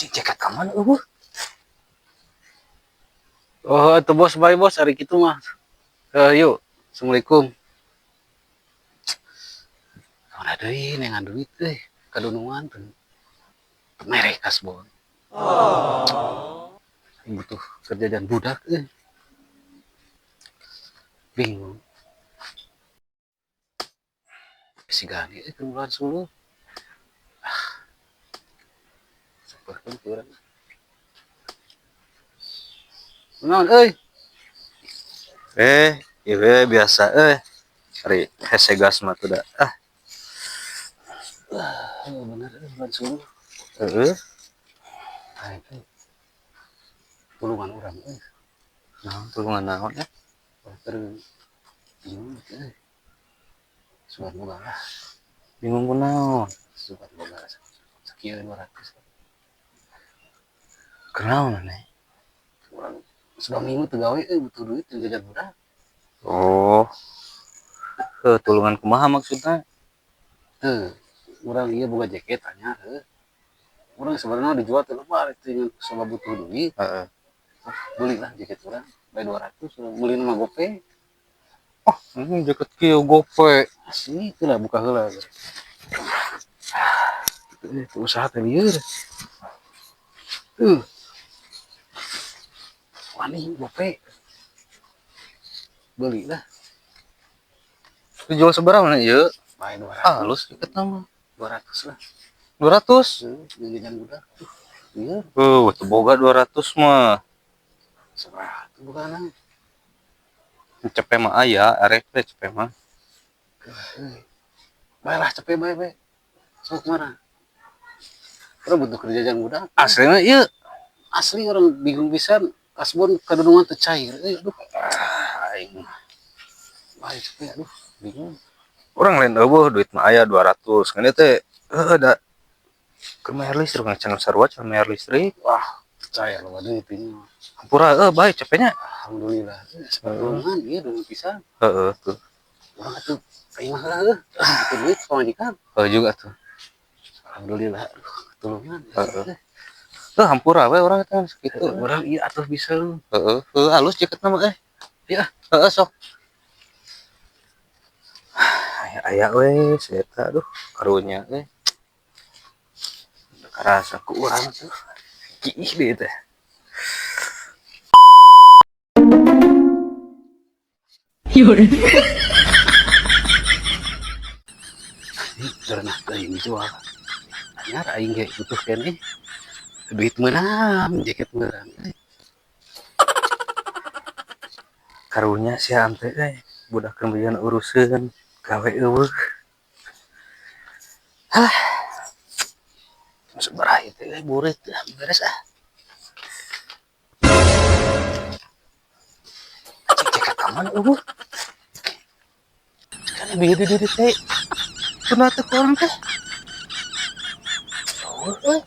Cik jaket ka mana eueuh? Oh, atuh bos, bye bos, hari kitu mah. Yuk. Assalamualaikum. Mana deui neangan duit euy, kadunungan teu mere kasbon. Butuh kerja dan budak euy. Bingung. Si Gani euy keur bulan suluh. Ah. Saperkeun ku urang. Naon euy? Ieu we biasa euy. Ari hese gas mah tuh da. Ah, Oh, bener euy bulan suluh. heeh. Aing euy. Tulungan urang euy. Naon tulungan naon ya? Keur bingung euy. Sugan boga lah, Bingung kunaon? Sugan boga sakieu 200. Kunaon aneh? Urang sudah minggu teu gawe euy, butuh duit teu jajan budak. Oh. Heuh, tulungan kumaha maksudna? Teu, urang ieu boga jaket anyar heuh. Urang sebenarnya dijual teu lebar itu ngan sabab butuh duit. Heeh. Belilah jaket urang bae 200, urang meuli mah gope. Oh, ini jaket kieu gope. Asli teu lah, buka heula. Gitu teu usaha teh lieur. Tuh. Wani gope. Belilah. Dijual sabaraha mana ieu? Bae 200. Halus jaket mah. 200 lah. 200. Heuh, jajan budak. Tuh, lieur. Teu boga 200 mah. Sabaraha tuh bogana? Cepe mah aya, arek teh cepe mah. Bae lah cepe bae bae. Sok mana? Urang butuh kerja jajan budak. Aslina ieu. Asli urang bingung pisan, kasbon kadunungan teu cair euy, aduh. Aing Bae cepe, aduh, bingung. urang lain eueuh duit mah aya 200. Ngan ieu teh heueuh da keur bayar listrik can sarua can bayar listrik. Wah, percaya loba duit ini mah. Hampura heueuh bae cepenya. Alhamdulillah. Tulungan ieu dulungan pisan. Heeh tuh. Urang atuh ka imah heula heuh. Butuh duit pamajikan. Heuh juga tuh. Alhamdulillah, aduh, tulungan. Heeh. Heuh, hampura we urang teh sakitu. Heuh, urang ieu atuh bisa. Heeh, heuh halus jaketna mah eh. Ya. Heeh sok. Aya aya we si eta, aduh, karunya we. Karasa ku urang tuh. Kiih deui teh. 有人， Geunah teuing dijual. Anyar aing ge butuh keneh. Duit meunang, jaket meunang. Karunya si ante teh budak keur uruseun gawe eueuh. Halah. Sabaraha ieu teh burit beres ah. Cek jaket ka mana eueuh? Kan bieu di dieu teh. Kunaha teh ku urang teh? Eueuh euy.